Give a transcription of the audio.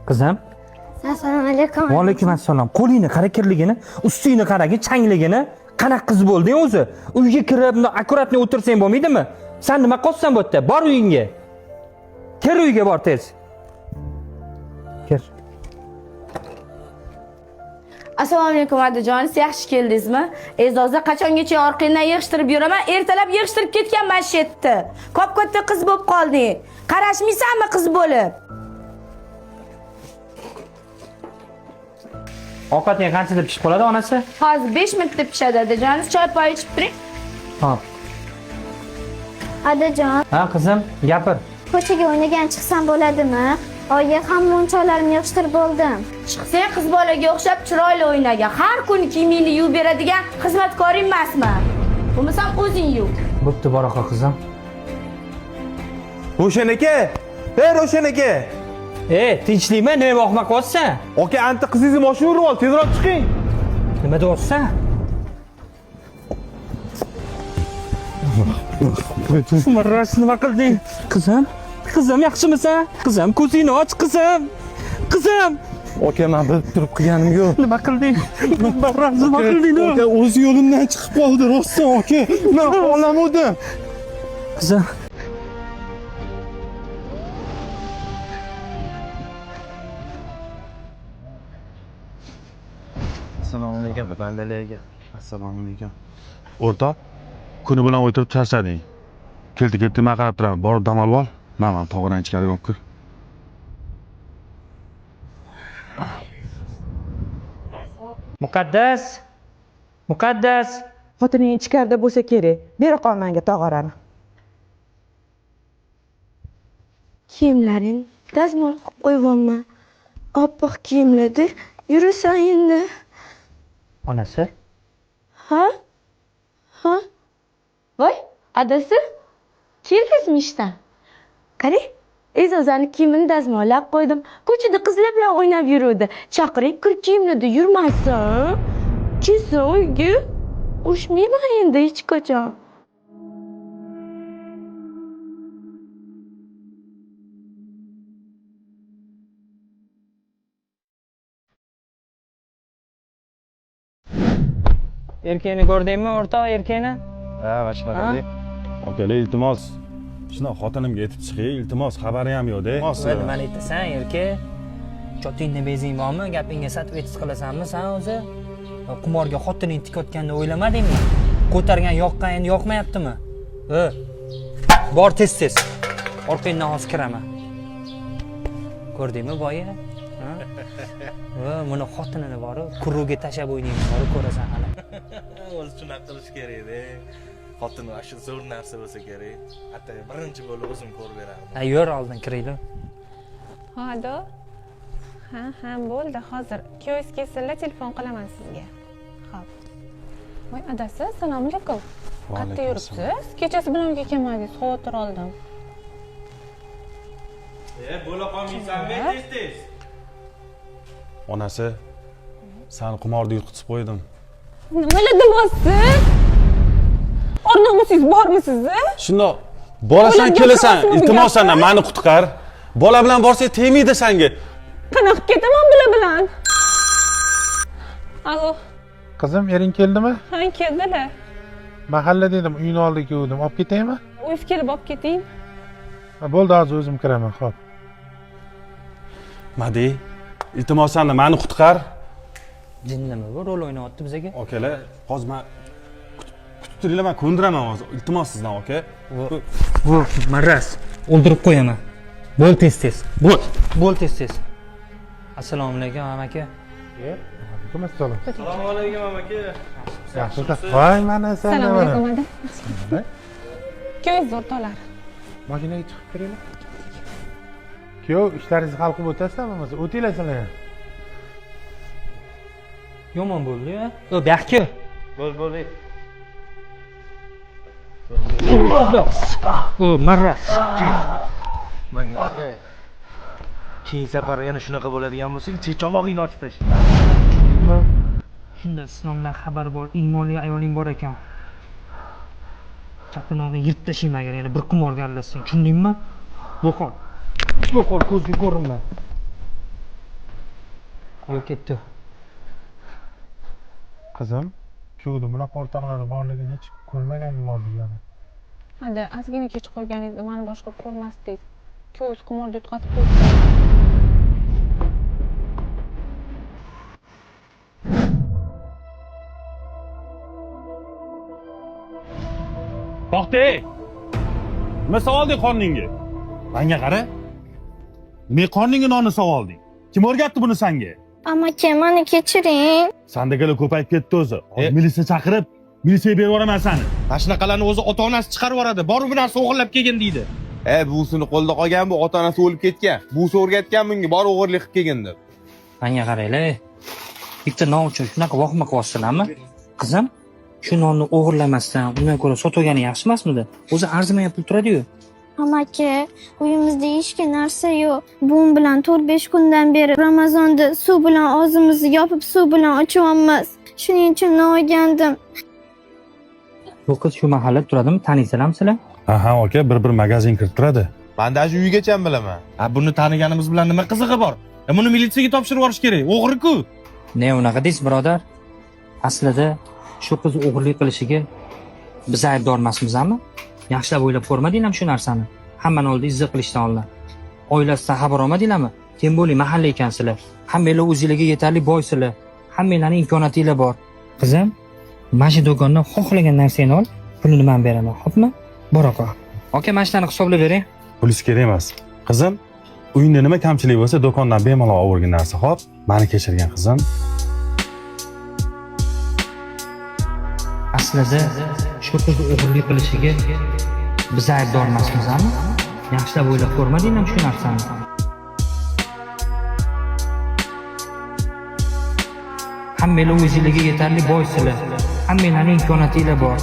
Qizim. Assalomu alaykum. Va alaykum assalom. Qo'lingni qara kirligini, ustingni qaragin changligini. Qanaqa qiz bo'lding o'zi? Uyga kirib, bundoq akkuratniy o'tirsang bo'lmaydimi? San nima qilyapsan bu yerda? Bor uyingga. Kir uyga bor tez. Kir. Assalomu alaykum adajon, siz yaxshi keldingizmi? E'zoza qachongacha orqangdan yig'ishtirib yuraman? Ertalab yig'ishtirib ketganman shu yerda. Kop-katta qiz bo'lib qolding. Qarashmaysanmi qiz bo'lib? Ovqating qanchada pishib qoladi onasi? Hozir 5 minutda pishadi adajon. Siz choy poy ichib turing. Hop. Adajon, Ha qizim, gapir. ko'chaga o'ynagan chiqsam bo'ladimi? Oyi, hamma o'yinchoqlarimni yig'ishtirib bo'ldim. Chiqsang qiz bolaga o'xshab chiroyli o'ynagan. Har kuni kiyimingni yuvib beradigan xizmatkoring emasman. Bo'lmasam o'zing yuv. Bo'pti, bora qol qizim. Ro'shan aka! Ey Ro'shan aka! E, tinchlikmi? Nima boqma qilyapsan? Aka, anta qizingizni mashina urib oldi, tezroq chiqing. Nima deyapsan? Maras nima qilding? Qizim, qizim yaxshimisan? Qizim, ko'zingni och, qizim. Qizim, Aka, men bilib turib qilganim yo'q. nima qilding? Maras nima qilding? Aka, o'z yo'limdan chiqib qoldi, rostdan aka. Men xohlamovdim. Qizim. Assalomu alaykum bandalarga. Assalomu alaykum. O'rtoq, kuni bilan o'tirib charchading. Keldi keldi man qarab turaman. Borib dam olib ol. Man tog'orani ichkariga olib kir. Muqaddas. Muqaddas. Xotining ichkarida bo'lsa kerak. Bera qol menga tog'orani. Kiyimlaring dazmol qilib qo'yibman. Oppoq kiyimlarda yurasan endi. Onasi. Ha? Ha? Voy, adasi, keldingizmi ishdan? Qarang, E'zozani kiyimini dazmollab qo'ydim. Ko'chada qizlar bilan o'ynab yuruvdi. Chaqiring, kir kiyimlarda yurmasin. Kelsin uyga. Urushmayman endi hech qachon. Erkakni ko'rdingmi, o'rtoq, erkakni? Ha, mana shunaqa. Akalar, iltimos. Shundoq xotinimga yetib chiqing, iltimos, xabari ham yo'q-da. Nimani aytasan, erkak? Chotingni bezing bormi? Gapingga satvetsiz qilasanmi san o'zi? Qumorga xotining tikayotganini o'ylamadingmi? Ko'targan yoqqan endi yoqmayaptimi? E, bor tez tez. Orqangdan hozir kiraman. Ko'rdingmi boya? Ha? Va buni xotinini borib, kuruga tashlab o'ynaymi, borib ko'rasan hali. O'zi shunaqa qilish kerak-da. Xotin shu zo'r narsa bo'lsa kerak. Hatto birinchi bo'lib o'zim ko'rib berardim. Ha, yur oldin kiraylik. Ha, alo. Ha, ha, bo'ldi. Hozir kuyovingiz kelsinlar, telefon qilaman sizga. Xo'p. Voy, adasi, assalomu alaykum. Qayerda yuribsiz? Kechasi bilan uyga kelmadingiz, xavotir oldim. E, bo'la qolmaysanmi tez-tez? Onasi, sani qumorda yutqizib qo'ydim. Nimalar deyapsiz? Or-nomusingiz bormi sizni? Shundoq borasan, O'ylab kelasan, gapirasizmi bu iltimos gapni? sandan meni qutqar. Bola bilan borsang tegmaydi sanga. Qanaqa qilib ketaman bular bilan? Alo, Qizim, ering keldimi? ha, keldilar. Mahalla dedim, uyni oldiga keldim. Olib ketaymi? O'zingiz kelib olib keting. Ha, bo'ldi, hozir o'zim kiraman, xo'p. Madi, iltimos sandan meni qutqar. Jinnimi bu rol o'ynayapti bizaga? Akalar, hozir men kutib turinglar, men ko'ndiraman hozir. Iltimos sizdan, aka. Bu maraz, o'ldirib qo'yaman. Bo'l tez tez. Bo'l. Bo'l tez tez. Assalomu alaykum amaki. Alaykum assalom. Assalomu alaykum aka. Yaxshimi? Voy, mana sen Assalomu mana. alaykum, ada. Kuyovingiz o'rtoqlar. Mashinaga chiqib kiringlar. Kuyov, ishlaringizni hal qilib o'tasizlar bo'lmasa, o'tinglar sizlar ham. Yomon bo'ldi-ya. O, bu yoqqa kel. Bo'l, bo'l. O, maraz. Manga keyin safar yana shunaqa bo'ladigan bo'lsa, chechovog'ingni ochib tashla. Shunda islomdan xabar bor, iymonli ayoling bor ekan. Chatinog'ini yirib tashlayman agar yana bir qumorga aralashsang, tushundingmi? Yo'qol. Yo'qol, ko'zga ko'rinma. Yo'q, ketdi. Qizim, kuyovda bunaqa o'rtoqlari borligini hech ko'rmagandim oldinlari. Hali ozgina kech qolganingizda mani boshqa ko'rmasdingiz. Kuyovingiz qimorda yutqazib qo'ydi. To'xta! Nima savolding qorningga? Menga qara. Nima qorningga nonni savolding? Kim o'rgatdi buni senga? Amaki, mani kechiring. Sandagalar ko'payib ketdi o'zi. Hozir militsiya chaqirib, militsiyaga berib yuboraman seni. Mana shunaqalarni o'zi ota onasi chiqarib yuboradi. Bor bu narsa o'g'irlab kelgin deydi. Buvisini qo'lida qolgan, bu ota onasi o'lib ketgan. Buvisi o'rgatgan bunga, bor o'g'irlik qilib kelgin deb. Menga qaranglar. Bitta non uchun shunaqa vahima qilyapsizlarmi? Qizim, shu nonni o'g'irlamasdan undan ko'ra sotib olgani yaxshi emasmidi? O'zi arzimagan pul turadi-yu. Amaki, uyimizda yeyishga narsa yo'q. Buvim bilan 4-5 kundan beri Ramazonda suv bilan og'zimizni yopib, suv bilan ochyapmiz. Shuning uchun non olgandim. Bu qiz shu mahallada turadimi? Taniysizlarmi sizlar? Ha, ha, aka, bir magazin kirib turadi. Men даже uygacha ham bilaman. Ha, buni taniganimiz bilan nima qizig'i bor? Buni militsiyaga topshirib yuborish kerak. O'g'ri-ku. Ne unaqa deysiz, birodar? Aslida shu qiz o'g'irlik qilishiga biz aybdor emasmizmi? Yaxshilab o'ylab ko'rmadinglarmi shu narsani? Hammani oldida izzat qilishdan oldin. Oilasidan xabar olmadinglarmi? Kim bo'ling, mahalla ekansizlar. Hammanglar o'zinglarga yetarli boysizlar. Hammanglarning imkoniyatinglar bor. Qizim, mana shu do'kondan xohlagan narsangni ol, pulini men beraman, xo'pmi? Bor aka. Aka, mana shularni hisoblab bering. Pulis kerak emas. Qizim, uyingda nima kamchilik bo'lsa, do'kondan bemalol olib narsa, xo'p? Meni kechirgin, qizim. Aslida shu qiz o'g'irlik qilishiga biz aybdor emasmizmi? Yaxshilab o'ylab ko'rmadinglarmi shu narsani? Hammanglar o'zinglarga yetarli boysizlar. Hammanglarning imkoniyatinglar bor.